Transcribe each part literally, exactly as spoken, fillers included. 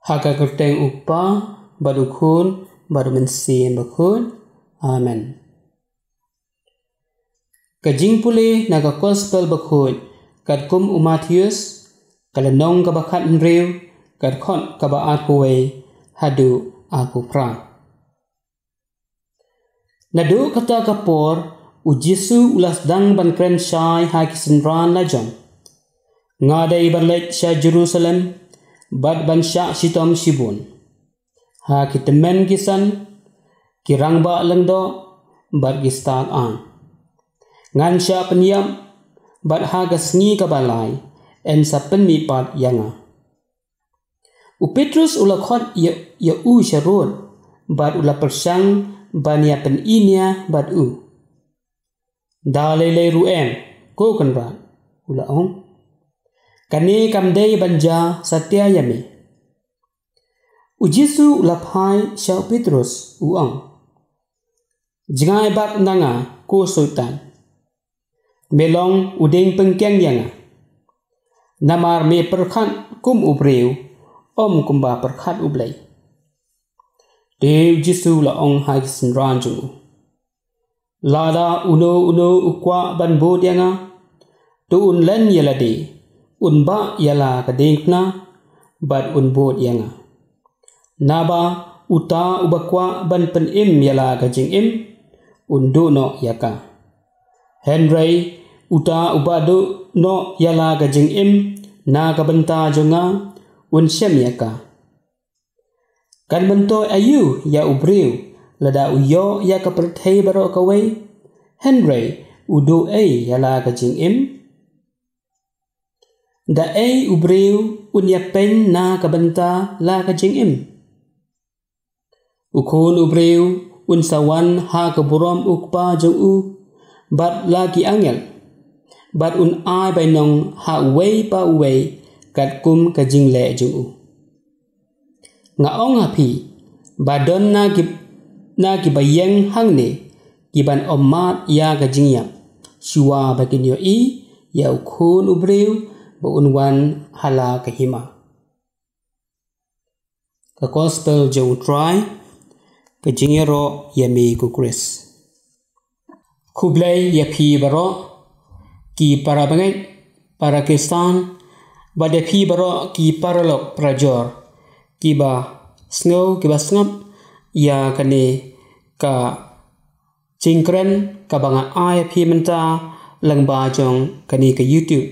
Ha ka kyrteng U Kpa, bad U Khun, bad U Mynsiem Bakhuid. Amen. Ka jingpule na ka Gospel Bakhuid katkum u Mathaios, ka lynnong kaba khathynriew, ka dkhot kaba arphew wei haduh arphew phra. Naduh kata ka por, U Jisu u la sdang ban kren shai ha ki synran la jong: Nga dei ban leit sha Jerusalem bad ban shah shitom shibun ha ki tymmen ki san, ki rangbah lyngdoh, bad ki stad-aiñ. Ngan shah pynïap, bad ha ka sngi kaba lai yn sa pynmihpat ïa nga. U Petros u la khot ïa, ïa u sharud, bad u la pyrshang ban ïa pyni nia bad u. Da lei lei ruh em, ko Kynrad, u la ong. Kane kam dei ban jia satia ïa me. U Jisu u la phai sha u Petros, u ong: Jngai bak na nga, ko Soitan. Me long u dieng pyngkeng ïa nga. Namar me pyrkhat kum u briew, ym kumba pyrkhat U Blei. Te U Jisu u la ong ha ki synran jong u: Lada uno uno u kwah ban bud ïa nga, to un len ïa lade, un bah ïa la ka diengphna, bad un bud ïa nga. Naba uta uba kwah ban pynim ïa la ka jingim, un duh noh ïa ka. Hynrei uta uba duh noh ïa la ka jingim na ka bynta jong nga, un shem ïa ka. Kan myntoi aïu ïa u briew lada u ïoh ïa ka pyrthei baroh kawei, hynrei u duh ei ïa la ka jingim? Da ei u briew un ïapeiñ na ka bynta la ka jingim? U Khun u briew un sa wan ha ka burom U Kpa jong u bad la ki angel, bad un ai bainong ha uwei pa uwei katkum ka jingleh jong u. Nga ong ha phi, ba don na ki, na kiba ïeng hangne, kiban ym mad ïa ka jingïap, shuwa ba kin ïohi ïa u Khun u briew ba un wan ha la ka hima. Ka Gospel jong U Trai. Ka jingïaroh ïa me ko Khrist. Khublei ïa phi baroh ki para bangeit, para Khristan, bad ïa phi baroh ki paralok parajor kiba sngew, kiba sngap ïa kane ka jingkren kaba nga ai ïa phi mynta lyngba jong kane ka YouTube.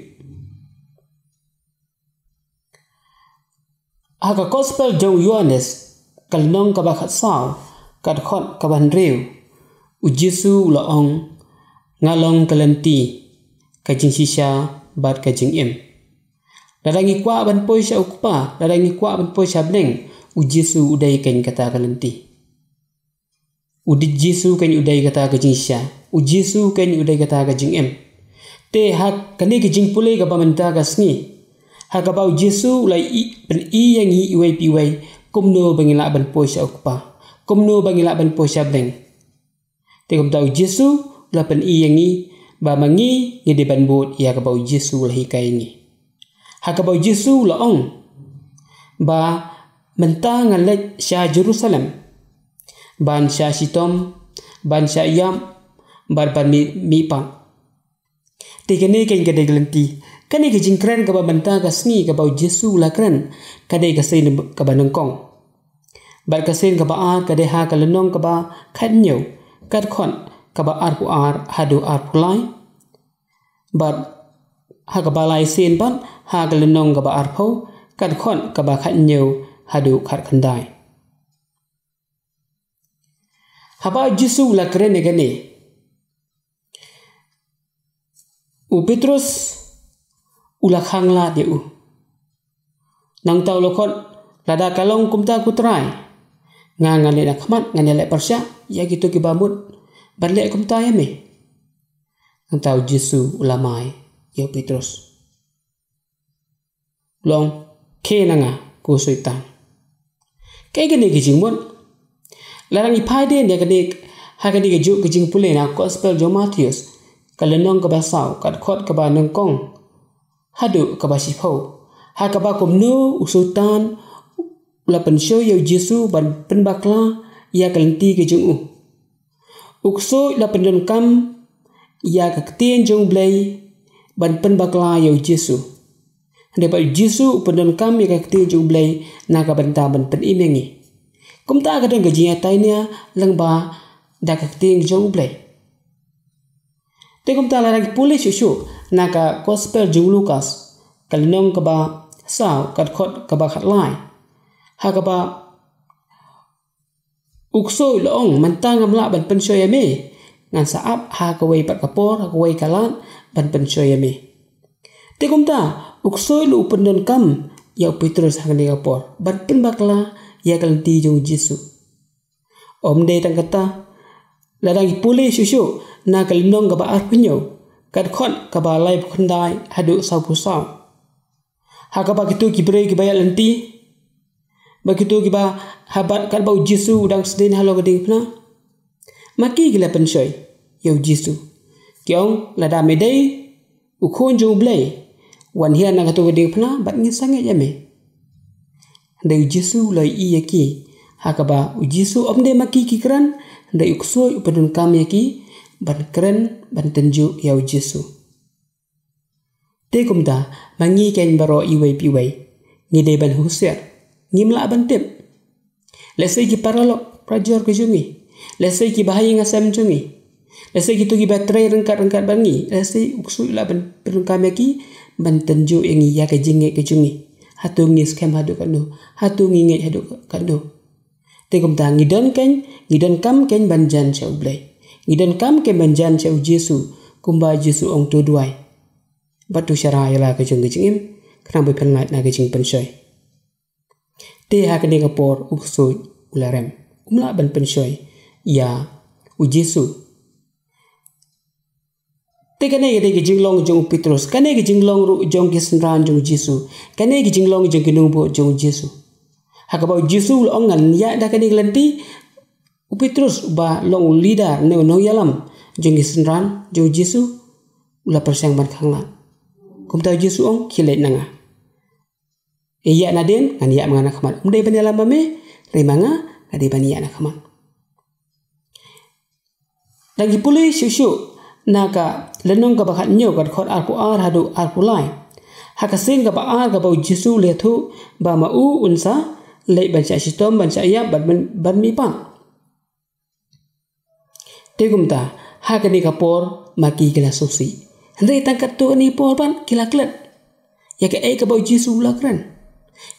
Ha ka Gospel jong u Ïoannis, ka lynnong kaba khatsaw, ka dkhot kaba hynriew, u Jisu u la ong: Nga long ka lynti, ka jingshisha bad ka jingim. Lada ngi kwah ban poi sha U Kpa, lada ngi kwah ban poi sha bneng, u Jisu u dei keiñ kata ka lynti. U di-, Jisu keiñ u dei kata ka jingshisha. U Jisu keiñ u dei kata ka jingim. Te ha kane ka jingpule kaba mynta ka sngi, ha kaba u Jisu u la i, pyni ïa ngi iwei pa iwei kumno ba ngi lah ban poi sha U Kpa, kumno ba ngi lah ban poi sha bneng. Te kumta u Jisu u la pyni ïa ngi ba ma ngi ngi dei ban bud ïa kaba u Jisu u la hikai ïa ngi. Ha kaba u Jisu u la ong ba mynta nga leit sha Jerusalem ban shah shitom, ban shah ïap, bad ban mih, mihpat. Te kane keiñ ka dei ka lynti. Kane ka jingkren kaba mynta ka sngi kaba u Jisu u la kren, ka dei ka sien kaba nyngkong. Bad ka sien kaba ar ka dei ha ka lynnong kaba khathynñiew, ka dkhot kaba arphew ar haduh arphew lai. Bad ha kaba lai sien pat ha ka lynnong kaba arphew, ka dkhot kaba khathynñiew haduh khatkhyndai. Haba u Jisu u la kren ïa kane, u Petros u la khang lad ïa u. Nangta u la khot, lada ka long kumta ko Trai, nga ngan leit na khmat, ngan ïaleh pyrshah ïa kito kiba mut ban leh kumta ïa me. Nangta u Jisu u la mai ïa u Petros. Long, khie na nga, ko Soitan. Kaei kane ka jingmut? Lada ngi phai dien ïa kane, ha kane ka juk ka jingpule na Gospel jong u Mathaios, ka lynnong kaba saw, ka dkhot kaba nyngkong haduh kaba shiphew, ha kaba kumno u Soitan la pynshoi ïa u Jisu ban pynbakla ïa ka lynti ka jong u. U ksuid la pyndonkam ïa ka ktien jong u Blei ban pynbakla ïa u Jisu. Hynrei pat u Jisu u pyndonkam ïa ka ktien jong u Blei na ka bynta ban pynim ïa ngi. Kumta ka don ka jingïatai nia lyngba da ka ktien jong u Blei. Te kumta lada ngi pule shuh shuh na ka gospel jong u Lukas, ka lynnong kaba saw, ka dkhot kaba khatlai. Ha kaba u ksuid u la ong, mynta ngam lah ban pynshoi ïa me. Ngan sa ap ha kawei pat ka por, ha kawei ka lad ban pynshoi ïa me. Te kumta, u ksuid u la pyndonkam ïa u Petrus ha kane ka por ban pynbakla ïa ka lynti jong u Jisu. Ym dei tang kata, lada ngi pule shuh shuh na ka lynnong kaba arphew hynñiew, ka dkhot kaba laiphew khyndai haduh sawphew saw. Ha kaba kito ki briew kiba ïaid lynti, ba kito kiba, ha kaba u Jisu u dang sdien halor ka diengphna, ma ki ki la pynshoi ïa u Jisu. Ki ong, lada me dei u Khun jong u Blei, wan hiar na kato ka diengphna bad ngin sa ngeit ïa me. Hynrei u Jisu u la ïohi ïa ki, ha kaba u Jisu ym dei ma ki ki kren, hynrei u ksuid u pyndonkam ïa ki ban kren, ban tynjuh ïa u Jisu. Te kumta, ma ngi keiñ baroh iwei pa iwei, ngi dei ban husiar, ngim lah ban tip. Lehse ki paralok parajor ki jong ngi, lehse ki bahaïing hasem jong ngi, lehse kito kiba trei ryngkat ryngkat bad ngi, lehse u ksuid u lah ban pyndonkam ïa ki ban tynjuh ïa ngi ïa ka jingngeit ka jong ngi. Hato ngi skhem haduh katno, hato ngi ngeit haduh katno. Te kumta ngi don keiñ, ngi donkam keiñ ban jan sha u Blei. Ngi donkam keiñ ban jan sha u Jisu, kumba u Jisu u ong, to duwai, bad to shara ïa la ka jong ka jingim, khnang ba phin lait na ka jingpynshoi. Te ha kane ka por u ksuid u la rem, um lah ban pynshoi ïa u Jisu. Te kane ka dei ka jinglong jong u Petrus, kane ka jinglong ruh jong ki synran jong u Jisu, kane ka jinglong jong ki nongbud jong u Jisu. Ha kaba u Jisu u la ong, ngan ïaid da kane ka lynti, u Petrus uba long u leader ne u nongïalam jong ki synran jong u Jisu, u la pyrshang ban khanglad. Kumta u Jisu u ong, khie leit na nga. Ïa nadien, ngan ïaid ma nga na khmat. Um dei ban ïalam ma me, hynrei ma nga, nga dei ban ïaid na khmat. Lada ngi pule shuh shuh na ka lynnong kaba khathynñiew, ka dkhot arphew ar haduh arphew lai. Ha ka sien kaba ar kaba u Jisu u la ïathuh ba ma u un sa leit ban shah shitom, ban shah ïap, ban, ban, ban mihpat. Te kumta, ha kane ka por ma ki ki la sngewsih. Hynrei tang katto katne por pat ki la klet ïa kaei kaba u Jisu u la kren,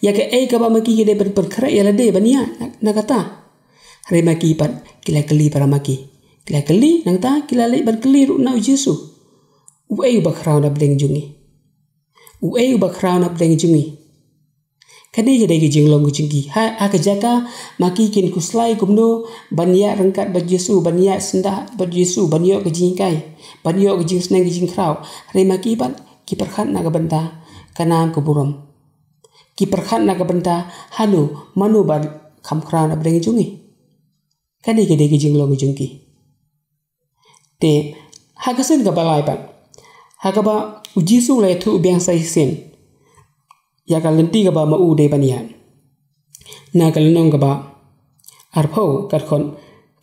ïa kaei kaba ma ki ki dei ban pynkhreh ïa lade ban ïaid na, na kata. Hynrei ma ki pat ki la kylli para ma ki. Ki la kylli, nangta ki la leit ban kylli ruh na u Jisu. Uei uba khraw na pdeng jong ngi? Uei uba khraw na pdeng jong ngi? Kane ka dei ka jinglong ka jong ki. Ha, ha ka jaka ma ki kin khuslai kumno ban ïaid ryngkat bad u Jisu, ban ïaid syndah bad u Jisu, ban ïoh ka jinghikai, ban ïoh ka jingsneng ka jingkhraw. Hynrei ma ki pat ki pyrkhat na ka bynta ka nam ka burom. Ki pyrkhat na ka bynta hano, mano ba kham khraw na pdeng jong ngi. Kane ka dei ka jinglong ka jong ki. Te ha ka sien kaba lai pat, ha kaba u Jisu u la ïathuh biang sa shisien ïa ka lynti kaba ma u u dei ban ïaid, na ka lynnong kaba arphew, ka dkhot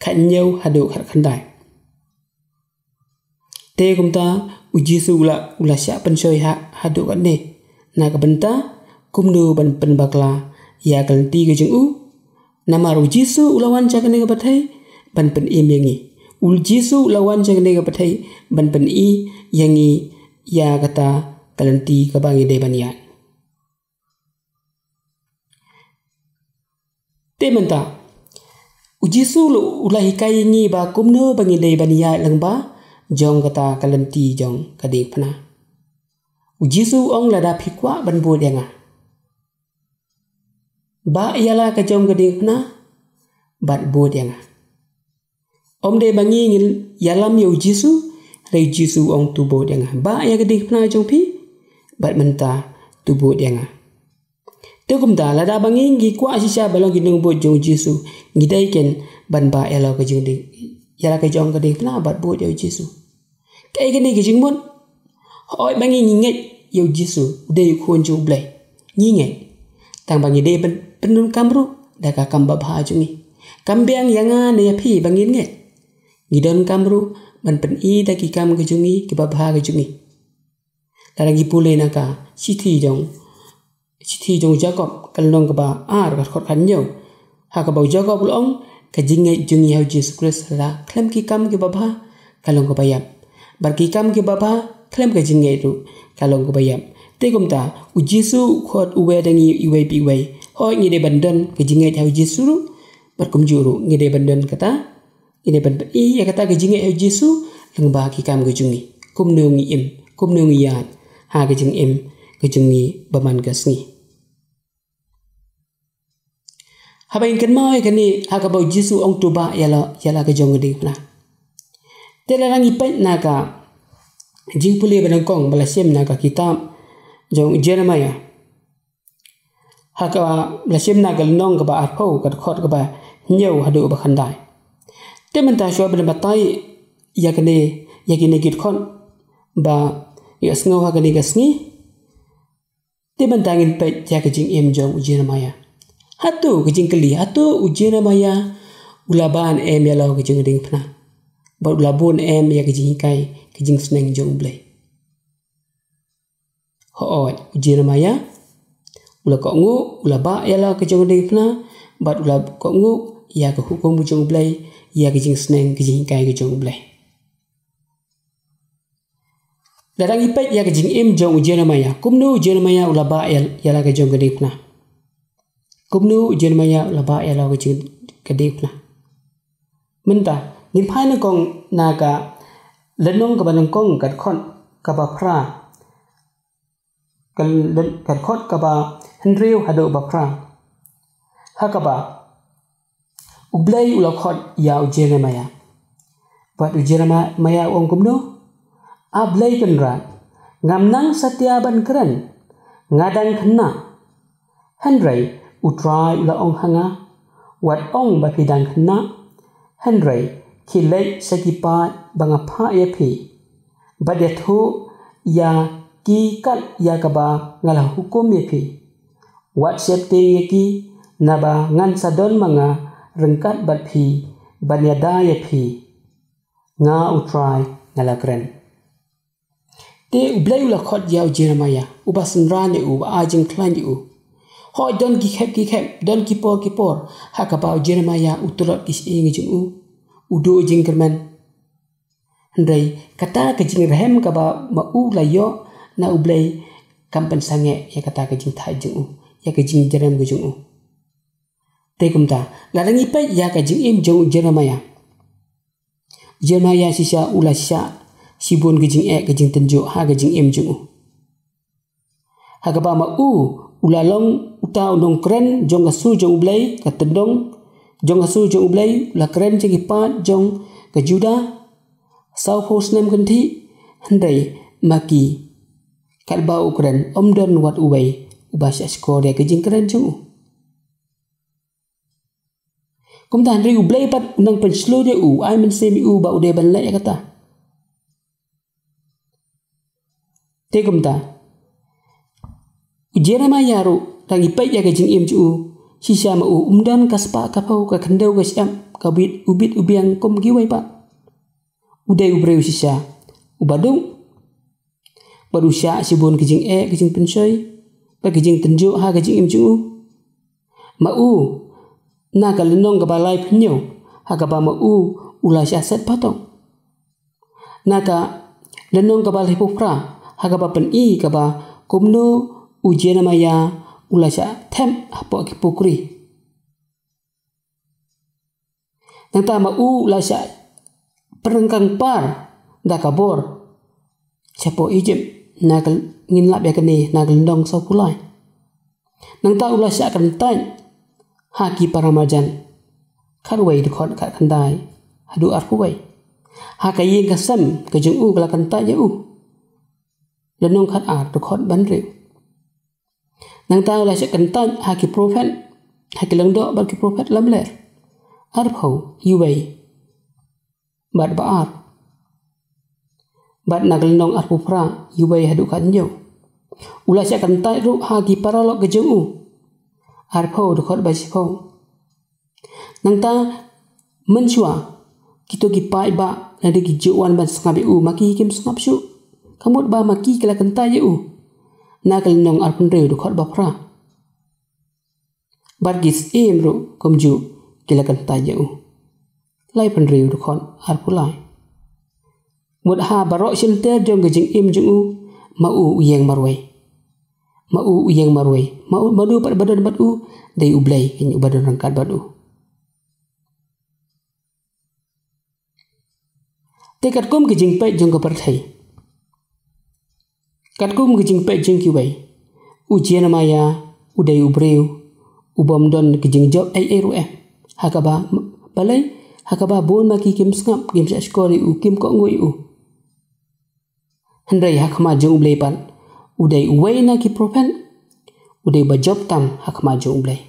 khathynñiew haduh khatkhyndai. Te kumta u Jisu u la, u la shah pynshoi ha, haduh katne na ka bynta kumno ban pynbakla ïa ka lynti ka jong u. Namar u Jisu u la wan sha kane ka pyrthei ban pynim ïa ngi. U Jisu u la wan sha kane ka pyrthei ban pyni ïa ngi ïa kata ka lynti kaba ngi dei ban ïaid. Te mynta u Jisu u la, u la hikai ïa ngi ba kumno ba ngi dei ban ïaid lyngba jong kata ka lynti jong ka diengphna. U Jisu u ong, lada phi kwah ban bud ïa nga, bah ïa la ka jong ka diengphna bad bud ïa nga. Ym dei ba ngi ngin ïalam ïa u Jisu, hynrei u Jisu u ong, to bud ïa nga. Bah ïa ka diengphna jong phi bad mynta to bud ïa nga. Te kumta lada ba ngi ngi kwah shisha ban long ki nongbud jong u Jisu, ngi dei keiñ ban bah ïa la ka jong ka dieng, ïa la ka jong ka diengphna bad bud ïa u Jisu. Kaei kane ka jingmut? Hooid ba ngi ngi ngeit ïa u Jisu u dei u Khun jong u Blei. Ngi ngeit. Tang ba ngi dei ban pyndonkam ruh da ka kam babha jong ngi. Kam biang ïa nga ne ïa phi ba ngin ngeit. Ngi donkam ruh ban pyni da ki kam ka jong ngi kiba bha ka jong ngi. Lada ngi pule na ka shithi jong, shithi jong Jakob ka lynnong kaba ar ka dkhot khathynñiew, ha kaba u Jakob u la ong, ka jingngeit jong ngi ha u Jisu Khrist la khlem ki kam kiba bha ka long kaba ïap, bad ki kam kiba bha khlem ka jingngeit ruh ka long kaba ïap. Te kumta u Jisu u khot u wei da ngi iwei pa iwei. Hooid, ngi dei ban don ka jingngeit ha u Jisu ruh, bad kumjuh ruh ngi dei ban don kata, ngi dei ban pyni ïa kata ka jingngeit ha u Jisu lyngba ki kam ka jong ngi. Kumno ngi im, kumno ngi ïaid ha ka jingim ka jong ngi ba man ka sngi. Haba ngin kynmaw ïa kane, ha kaba u Jisu u ong, to bah ïa la, ïa la ka jong ka diengphna. Te lada ngi peit na ka jingpule ba nyngkong ba la shim na ka kitab jong u Jeremiah, ha kaba la shim na ka lynnong kaba arphew, ka dkhot kaba hynñiew haduh ba khyndai. Te mynta shuwa ban batai ïa kane, ïa kine ki dkhot ba ïohsngew ha kane ka sngi. Te mynta ngin peit ïa ka jingim jong u Jeremiah. Hato, ka jingkylli, hato u Jeremiah u la bah ne em ïa la ka jong ka diengphna, bad u la bun ne em ïa ka jinghikai, ka jingsneng jong u Blei? Hooid, u Jeremiah u la kohnguh, u la bah ïa la ka jong ka diengphna, bad u la kohnguh ïa ka hukum ka jong u Blei, ïa ka jingsneng, ka jinghikai ka jong u Blei. Lada ngi peit ïa ka jingim jong u Jeremiah, kumno u Jeremiah u la bah ïa, ïa la ka jong ka diengphna? Kumno u Jeremiah u la bah ïa la ka jong ka diengphna? Mynta ngin phai nyngkong na ka lynnong kaba nyngkong, ka dkhot kaba phra, ka lyn-, ka dkhot kaba hynriew haduh ba phra. Ha kaba u Blei u la khot ïa u Jeremiah. Bad u Jeremiah u ong kumno? A Blei Kynrad, ngam nang satia ban kren, nga dang khynnah. Hynrei u Trai u la ong ha nga, wat ong ba phi dang khynnah, hynrei khie leit sha ki paid ba nga phah ïa phi, bad ïathuh ïa ki kat ïa kaba nga la hukum ïa phi. Wat sheptieng ïa ki, naba ngan sa don ma nga ryngkat bad phi ban ïada ïa phi. Nga u Trai nga la kren. Te u Blei u la khot ïa u Jeremiah, uba synran ïa u, uba ai jingkhlaiñ ïa u. Hooid, don ki khep ki khep, don ki por ki por ha kaba u Jeremiah u tlot ki shyieng jong u, u duh jingkyrmen. Hynrei kata ka jingrhem kaba ma u la ïoh na u Blei kam pynsangeh ïa kata ka jingthait jong u, ïa ka jingjrem ka jong u. Te kumta, lada ngi peit ïa ka jingim jong u Jeremiah, Jeremiah shisha u la shah shibun ka jingeh, ka jingtynjuh ha ka jingim jong u. Ha kaba ma u u la long uta u nongkren jong ka sur jong u Blei, ka tyndong jong ka sur jong u Blei, u la kren sha ki paid jong ka Judah sawphew snem kynthih, hynrei ma ki, katba u kren, ym don wat uwei uba shah shkor ïa ka jingkren jong u. Kumta hynrei u Blei pat u nang pynshlur ïa u, ai mynsiem ïa u ba u dei ban leh ïa kata. Te kumta u Jeremiah ruh, lada ngi peit ïa ka jingim jong u, shisha ma u um don ka spah ka phew, ka khyndew ka shyiap, ka bit u bit u biang kum kiwei pat. U dei u briew shisha uba duk, bad u shah shibun ka jingeh, ka jingpynshoi bad ka jingtynjuh ha ka jingim jong u. Ma u, na ka lynnong kaba laiphew hynñiew, ha kaba ma u u la shah set patok. Na ka lynnong kaba laiphew phra, ha kaba pyni kaba kumno u Jeremiah u la shah thep hapoh ki pukri. Nangta ma u u la shah pyrkhat par da ka bor shapoh Egypt, na ka, ngin lap ïa kane na ka lynnong sawphew lai. Nangta u la shah kyntait ha ki para marjan, khatwei dkhot khatkhyndai haduh arphew wei. Ha ka ïing ka sem ka jong u ka la kyntait ïa u. Lynnong khatar dkhot ba hynriew. Nangta u la shah kyntait ha ki prophet, ha ki lyngdoh bad ki prophet lamler, arphew, uwei bad ba ar. Bad na ka lynnong arphew phra, uwei haduh khathynñiew, u la shah kyntait ruh ha ki paralok ka jong u. arphew dkhot ba shiphew. Nangta mynshuwa kito ki paidbah lada ki ju wan ban sngap ïa u, ma ki kim sngap shuh. Ka mut ba ma ki ki la kyntait ïa u. Na ka lynnong arphew hynriew dkhot ba phra. Bad ki syiem ruh kumjuh ki la kyntait ïa u. Laiphew hynriew dkhot arphew lai. Mut ha baroh shyntur jong ka jingim jong u, ma u u ïeng marwei. Ma u u ïeng marwei. Ma u, mano pat ba don bad u, dei U Blei, kane uba don ryngkat bad u. Te katkum ka jingpeit jong ka pyrthei, katkum ka jingpeit jong kiwei, u Jeremiah u dei u briew u bym don ka jingjop ei ei ruh em. Ha kaba, balei, ha kaba bun ma ki kim sngap, kim shahshkor ïa u, kim kohnguh ïa u. Hynrei ha khmat jong U Blei pat, u dei uwei na ki prophet, u dei uba jop tam ha khmat jong U Blei.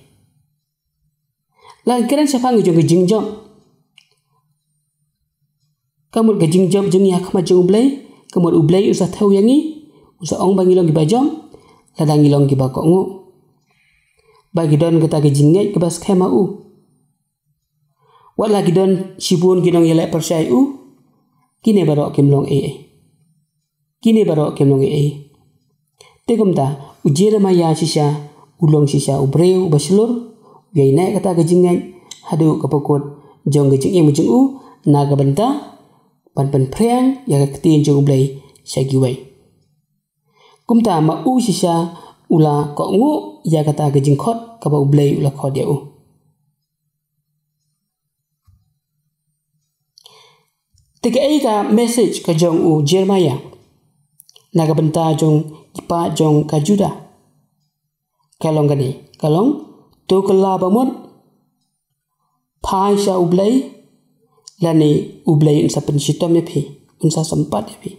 La kren shaphang jong ka jingjop. Ka mut ka jingjop jong ngi ha khmat jong U Blei, ka mut U Blei u sa thew ïa ngi, u sa ong ba ngi long kiba jop, lada ngi long kiba kohnguh. Ba ki don kata ka jingngeit kaba skhem ha u. Wat la ki don shibun ki nongïaleh pyrshah ïa u, kine baroh kim long ei ei. Kine baroh kim long ei ei. Te kumta, u Jeremiah shisha, u long shisha u briew uba shlur, u ïaineh kata ka jingngeit, haduh ka ba kut jong ka jingim jong u, na ka bynta ban pynphriang ïa ka ktien jong U Blei sha kiwei. Kumta ma u shisha u la kohnguh ïa kata ka jingkhot kaba U Blei u la khot ïa u. Te kaei ka message ka jong u Jeremiah na ka bynta jong ki paid jong ka Judah? Ka long kane, ka long, to kylla bamut, phai sha U Blei, lane U Blei un sa pynshitom ïa phi, un sa sympat ïa phi.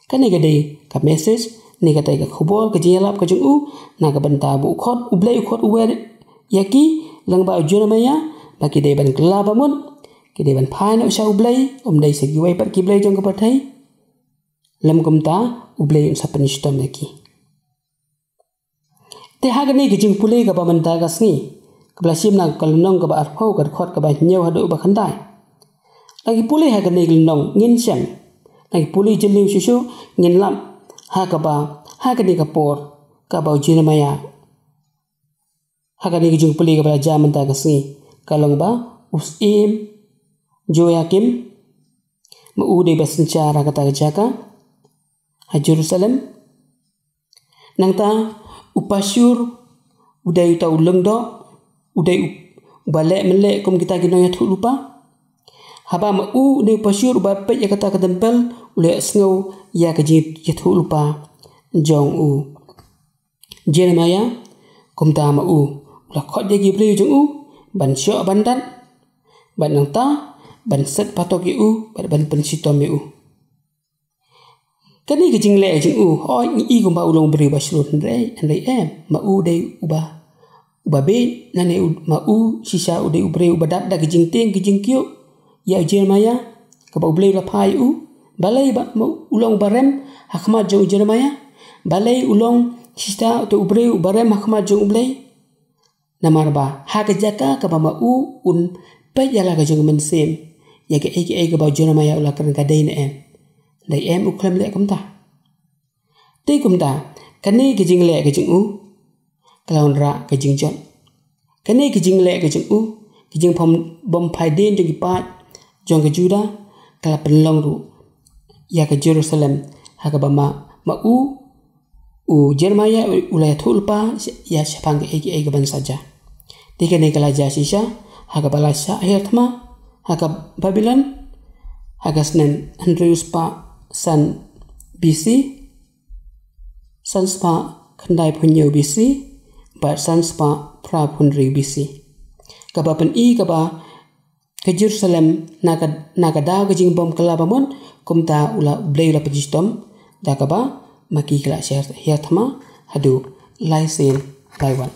Kane ka dei ka message, ne kata ka khubor, ka jingïalap ka jong u, na ka bynta ba u khot, U Blei u khot u wer ïa ki, lyngba u Jeremiah, ba ki dei ban kylla bamut, ki dei ban phai noh sha U Blei, ym dei sha kiwei pat ki blei jong ka pyrthei. Lym kumta, U Blei un sa pynshitom ïa ki. Te ha kane ka jingpule kaba mynta ka sngi, kaba la shim na ka lynnong kaba arphew, ka dkhot kaba hynñiew haduh ba khyndai. La ki pule ha kane ka lynnong ngin shem. La ki pule jylliew shuh shuh ngin lap ha kaba, ha kane ka por, kaba u Jeremiah. Ha kane ka jingpule kaba la jia mynta ka sngi, ka long ba u Syiem Jehoiakim, ma u dei ba synshar ha kata ka jaka ha Jerusalem. Nangta u Pashur, u dei uta u lyngdoh, u dei u, uba leh mynleh kum kita ki nongïathuhlypa. Haba ma u u dei u Pashur uba peit ïa kata ka templ, u la sngew ïa ka jingïathuhlypa jong u Jeremiah, kumta ma u u la khot ïa ki briew jong u ban shoh ban dat, bad nangta ban set patok ïa u, bad ban pynshitom ïa u. Kane ka jingleh jong u, hooid ngi i kumba u long u briew ba shlur, hynrei, hynrei em, ma u dei uba, uba bieit, lane u, ma u shisha u dei u briew uba dat da ka jingtieng ka jingkyiuh ïa u Jeremiah, kaba U Blei u la phah ïa u. Balei ba, ma u long uba rem ha khmat jong u Jeremiah? Balei u long shisha uta u briew uba rem ha khmat jong U Blei? Namar ba ha ka jaka kaba ma u un peit ïa la ka jong ka mynsiem, ïa kaei kaei kaba u Jeremiah u la kren ka dei ne em? Dei em, u khlem leh kumta. Te kumta, kane ka jingleh ka jong u ka la wanrah ka jingjot. Kane ka jingleh ka jong u, ka jingbym, bym phai dien jong ki paid jong ka Judah, ka la pynlong ruh ïa ka Jerusalem, ha kaba ma, ma u, u Jeremiah u la ïathuhlypa ïa shaphang kaei kaei kaban sa jia. Te kane ka la jia shisha ha kaba la shah hiar thma ha ka Babilon, ha ka snem hynriew spah san B C, san spah khyndai phew hynñiew B C, bad san spah phra phew hynriew B C. Kaba pyni kaba ka Jerusalem na ka, na ka daw ka jingbym kylla bamut, kumta u la, U Blei u la pynshitom da kaba ma ki ki la shah hiar thma haduh lai sien lai wat.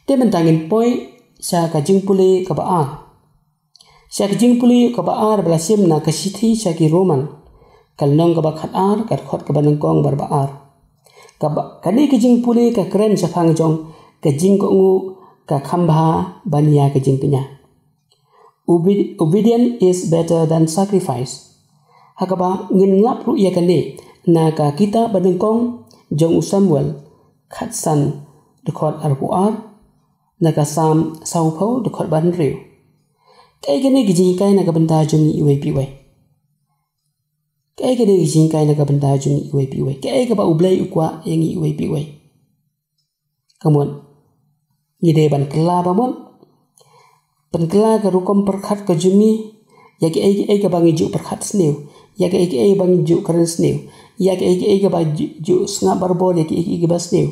Te mynta ngin poi sha ka jingpule kaba ar. Sha ka jingpule kaba ar ba la shim na ka shithi sha ki Roman, ka lynnong kaba khatar, ka dkhot kaba nyngkong bad ba ar. Kaba, kane ka jingpule ka kren shaphang jong ka jingkohnguh ka kham bha ban ïa ka jingkñia. Obe-, obedience is better than sacrifice. Ha kaba ngin lap ruh ïa kane na ka kitab ba nyngkong jong u Samuel khatsan dkhot arphew ar, na ka Salm sawphew dkhot ba hynriew. Kaei kane ka jinghikai na ka bynta jong ngi iwei pa iwei? Kaei kane ka jinghikai na ka bynta jong ngi iwei pa iwei? Kaei kaba U Blei u kwah ïa ngi iwei pa iwei? Ka mut, ngi dei ban kylla ba mut. Ban kylla ka rukom pyrkhat ka jong ngi ïa kiei kiei kaba ngi ju pyrkhat sniew, ïa kiei kiei ba ngi ju kren sniew, ïa kiei kiei kaba ju, ju sngap barabor, ïa kiei kiei kaba sniew,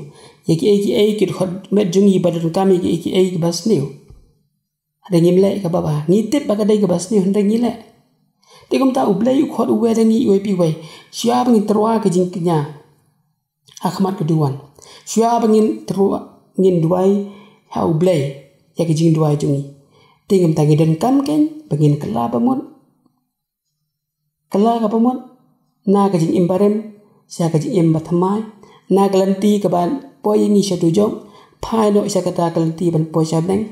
ïa kiei kiei ki dkhot met jong ngi ba donkam ïa kiei kiei kaba sniew. Hynrei ngim leh kaba bha, ngi tip ba ka dei kaba sniew hynrei ngi leh. Te kumta U Blei u khot uwei na ngi iwei pa iwei, shuwa ba ngin tyrwa ka jingkñia ha khmat ka duwan, shuwa ba ngin tyrwa, ngin duwai ha U Blei ïa ka jingduwai jong ngi. Te kumta ngi donkam kein ba ngin kylla ba mut. Kylla kaba mut na ka jingim barim sha ka jingim bathymmai, na ka lynti kaba poi ïa ngi sha tu jong phai noh sha kata ka lynti ban poi sha bneng.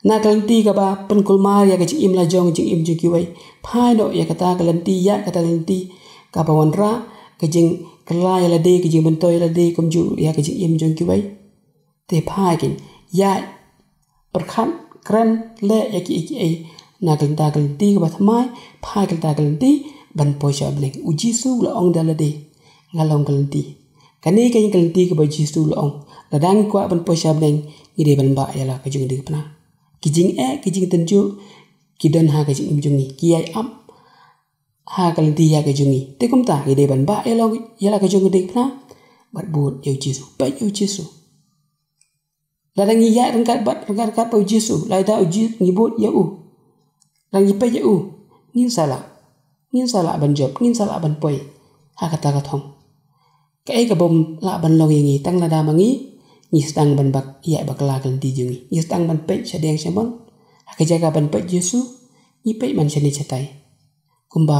Na ka lynti kaba pynkulmar ïa ka jingim la jong, jingim jong kiwei, phai noh ïa kata ka lynti, ïa kata ka lynti kaba wanrah ka jingkylla ïa lade, ka jingmyntoi ïa lade, kumjuh ïa ka jingim jong kiwei. Te phai kein, ïa pyrkhat, kren, leh ïa kiei kiei na ka lynti, ka lynti kaba thymmai, phai ka lynti, ka lynti ban poi sha bneng. U Jisu u la ong da lade, nga long ka lynti. Kane kein ka lynti kaba U Jisu u la ong, lada ngi kwah ban poi sha bneng, ngi dei ban bah ïa la ka jong ka diengphna. Ki jingeh, ki jingtynjuh ki don ha ka jingim jong ngi, ki ïai ap ha ka lynti ïa ka jong ngi. Te kumta ngi dei ban bah ïa la, ïa la ka jong ka diengphna bad bud ïa U Jisu, peit ïa U Jisu. Lada ngi ïaid ryngkat bad, ryngkat ryngkat bad U Jisu, lada U Ji-, ngi bud ïa u, lada ngi peit ïa u, ngin sa lah, ngin sa lah ban jop, ngin sa lah ban poi ha kata ka thong. Kaei ka bym lah ban long ïa ngi tang lada ma ngi ngi sdang ban bak ïa bakla ka lynti jong ngi, ngi sdang ban peit shadeng shamon ha ka jaka ban peit Jisu, ngi peit man shane shatai. Kumba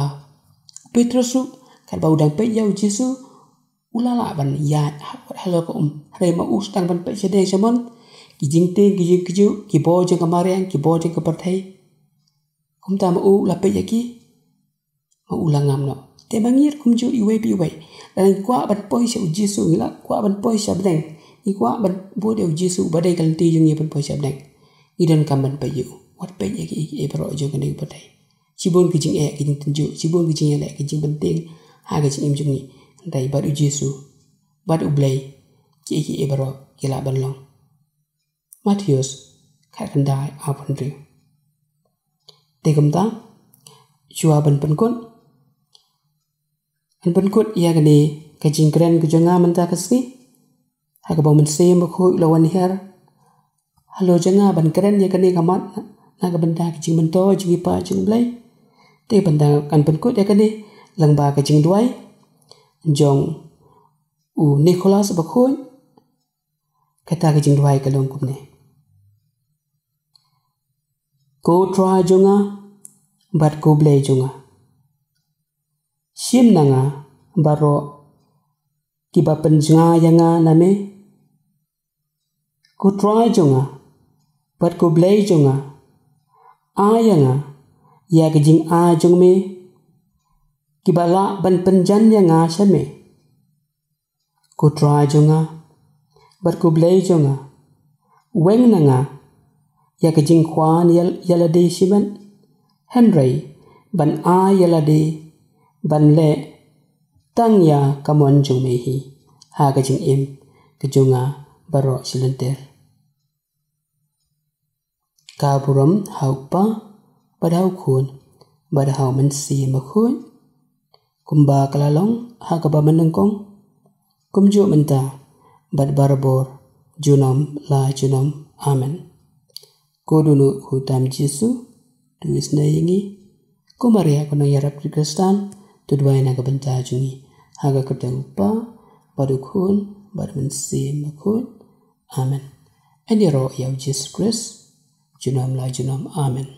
u Petros ruh, katba u dang peit ïa U Jisu, u la lah ban ïaid ha, halor ka um, hynrei ma u sdang ban peit shadeng shamon, ki jingtieng, ki jingkjut, ki bor jong ka mariang, ki bor jong ka pyrthei. Kumta ma u la peit ïa ki, ma u la ngam noh. Te ma ngi ruh kumjuh iwei pa iwei, lada ngi kwah ban poi sha U Jisu, ngi la kwah ban poi sha bneng, ngi kwah ban bud ïa U Jisu uba dei ka lynti jong ngi ban poi sha bneng, ngi donkam ban peit ïa u. Wat peit ïa kiei kiei baroh jong kane ka pyrthei. Shibun ki jingeh, ki jingtynjuh, shibun ki jingïaleh, ki jingpyntieng ha ka jingim jong ngi. Hynrei bad U Jisu, bad U Blei, kiei kiei baroh ki lah ban long. Mathaios khatkhyndai, arphew hynriew. Te kumta, shuwa ban pynkut, ngan pynkut ïa kane ka jingkren ka jong nga mynta ka sngi, ha kaba U Mynsiem Bakhuid u la wan hiar halor jong nga ban kren ïa kane ka mat na, na ka bynta ka jingmyntoi jong ki paid jong U Blei. Te bynta ngan pynkut ïa kane lyngba ka jingduwai jong u Nicholas Bakhuid. Kata ka jingduwai ka long kumne: Ko Trai jong nga bad ko Blei jong nga, shim na nga baroh kiba pynjngai ïa nga na me. Ko Trai jong nga bad ko Blei jong nga, ai ïa nga ïa ka jingai jong me, kiba lah ban pynjan ïa nga sha me. Ko Trai jong nga bad ko Blei jong nga, weng na nga ïa ka jingkwah ïa, ïa lade shimet, hynrei ban ai ïa lade ban leh tang ïa ka mon jong me hi, ha ka jingim ka jong nga baroh shi lynter. Ka burom ha U Kpa bad ha U Khun bad ha U Mynsiem Bakhuid, kumba ka la long ha kaba mynnyngkong, kumjuh mynta bad barabor, junom la junom. Amen. Ko dohnud khuid tam Jisu, to isynei ïa ngi. Ko Maria ko nongïarap ki Khristan, to duwai na ka bynta jong ngi. Ha ka kyrteng U Kpa bad U Khun bad U Mynsiem Bakhuid. Amen. Yn ïaroh ïa U Jisu Khrist. Junom la junom. Amen.